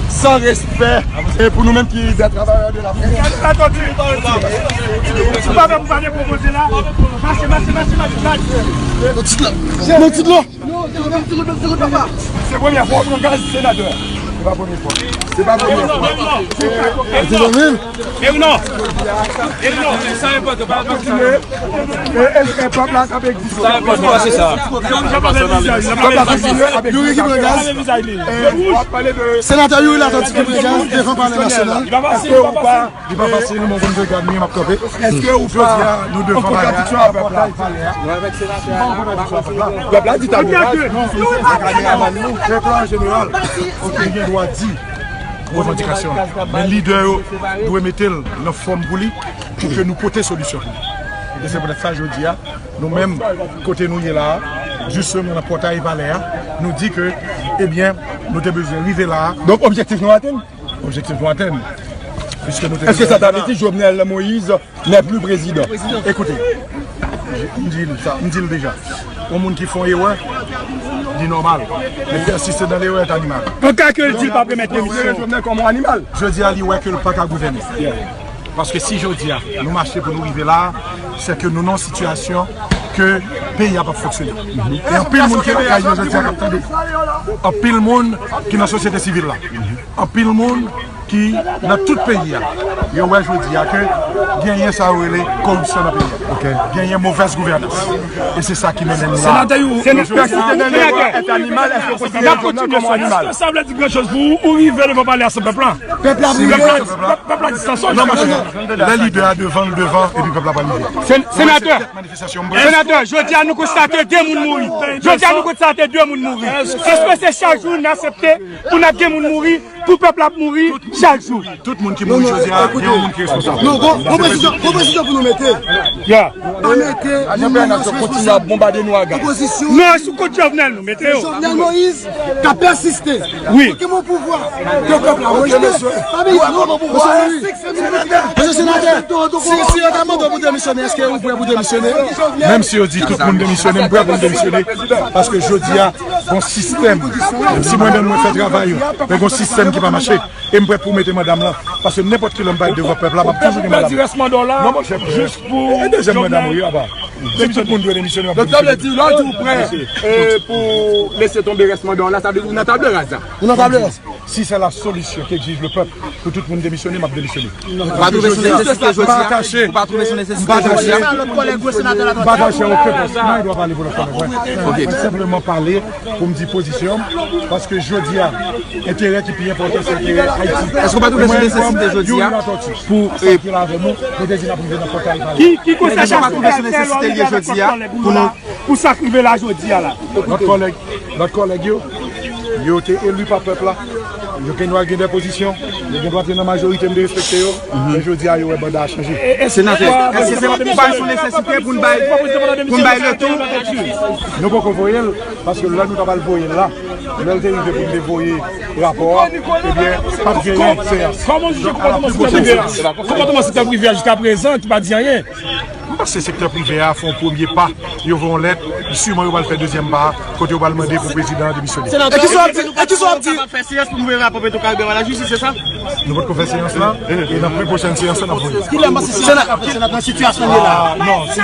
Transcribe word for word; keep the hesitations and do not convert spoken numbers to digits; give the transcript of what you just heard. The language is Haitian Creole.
San respè e pou nou menm ki dè travayè de la près. Ou pa fè pou pa de pwopoze la. Mache, mache, mache, mache, mache. Nan tit la. Se premyè fwa w pran gaz, senatè. Se pa premyè fwa. Se pa premyè fwa. Se zanmi m. E non. E non. Sa enpòtan, pa kontinye. E, e, e pèp la k ap egziste. Sa enpòtan, se sa. Pèp la kontinye ap egziste. Youri ki pran gaz. Senatè Youri Latortue ki pran gaz devan Palè Nasyonal. Èske ou pa Li pa fasil, mwen konn de gad mwen, m ap kanpe. Èske ou pa an kontradiksyon avèk pèp la? Nou avèk senatè a la, pèp la di tablo. Pèp la an jeneral, li gen dwa di revandikasyon l. Men lidè yo dwe mete l nan fòm pou li, pou ke nou pote solisyon pou li. E se poutèt sa, jodi a, nou menm, kote nou ye la a, jisteman nan pòtay palè a, nou di ke, ebyen, nou te bezwen rive la a. Donk, objektif nou atenn? Objektif nou atenn. Piske nou te Èske sa ta vle di Jovenel Moïse n'est plus président? Ekoute, m di l sa, m di l deja. Yon moun ki fè yon erè, li nòmal. Men pèsiste nan lerè est animal. An ka ke l di l p ap remèt demisyon. Jovenel kòm yon animal. Jodi a, li wè ke l pa ka gouvène. Paske si jodi a, nou mache pou nou rive la, se ke nou nan yon sitiyasyon ke peyi a p ap fonksyone. E anpil moun ki lakay yo jodi a k ap tande. Anpil moun ki nan sosyete sivil la. Anpil moun ki nan tout peyi a, yo wè jodi a ke genyen sa yo rele koripsyon nan peyi a. Genyen movèz gouvènans. E se sa ki mennen nou la. Senatè Youri, senatè Youri, èske sa vle di gran choz pou ou, ou rive devan palè a san pèp la? Pèp la, pèp la di san sòt. Lè lidè a devan, l devan, epi pèp la pral rive. Sen-, senatè, senatè, jodi a nou konstate de moun mouri. Jodi a nou konstate de moun mouri. Èske se chak jou n aksepte pou n ap gen moun mouri? Pou pèp la ap mouri chak jou. Tout moun ki mouri jodi a, gen yon moun ki responsab. Non, gon, gon presizyon, gon presizyon pou nou mete. Pa mete yon moun nan responsab. Kontinye ap bonbade nou a gaz. Opozisyon. Non, sou kont Jovenel nou mete yo. Jovenel Moïse ka pèsiste. Wi. Pou ki moun pouvwa ke pèp la rejte. Mesye senatè, si, si yo ta mande w pou demisyone, èske ou prè pou demisyone? Menm si yo di tout moun demisyone, m prè pou m demisyone. Paske jodi a, gon sistèm. Menm si mwen menm mwen fè travay yo, men gon sistèm ki pa mache. E m prèt pou mete manda m lan. Paske nenpòt ki lè m pral devan pèp la, m ap toujou gen manda m. Pèdi rès manda w la, non, monchè, jis pou e dezyèm manda m, wi, apa. Si tout moun dwe demisyone, m ap demisyone. Donk, sa vle di, lè w di w prè, e, pou lese tonbe rès manda w la, sa vle di ou nan table rase la. Ou nan table rase. Si c'est la solution qu'exige le peuple, pou tout moun demisyone, m ap demisyone. Ou pa twouve sou nesesite jodi a? Ou pa twouve sou nesesite jodi a? M pa tache okenn pòs. Mwen dwa pale pou lòt kòlèg mwen. Mwen senpleman pale pou m di pozisyon m, paske jodi a, enterè ki pi enpòtan se enterè Ayiti. Èske ou pa twouve sou nesesite jodi a pou, e, sa ki la avè nou, nou te di n ap rive nan pòtay palè. Ki, ki konsèy ou pa twouve sou nesesite l ye jodi a pou nou pou sa k rive la jodi a la? Lòt kòlèg, lòt kòlèg yo, yo te eli pa pèp la. Yo gen dwa gen de pozisyon, yo gen dwa te nan majorite, m derespekte yo. Men jodi a, yo wè banda a chanje. Senatè, èske se pa sou nesesite pou n bay, pou n bay letan? Nou poko voye l, paske lè nou ta pral voye l la, lè l te rive pou n te voye rapò a, ebyen, p ap genyen seyans. Kòman w jije konpòtman sektè prive a? Konpòtman sektè prive a jiskaprezan ki pa di anyen. M panse sektè prive a fè yon premye pa. Yo voye yon lèt, siman yo pral fè dezyèm pa a, kote yo pral mande pou prezidan an demisyone. E kisa w ap di? E kisa w ap di? Fè seyans pou nou voye rapò Petwokaribe a lajistis, se sa? Nou potko fè seyans lan, e nan pi pwochèn seyans lan, n ap voye. Senatè, nan sitiyasyon nou ye la. Ah, non, si.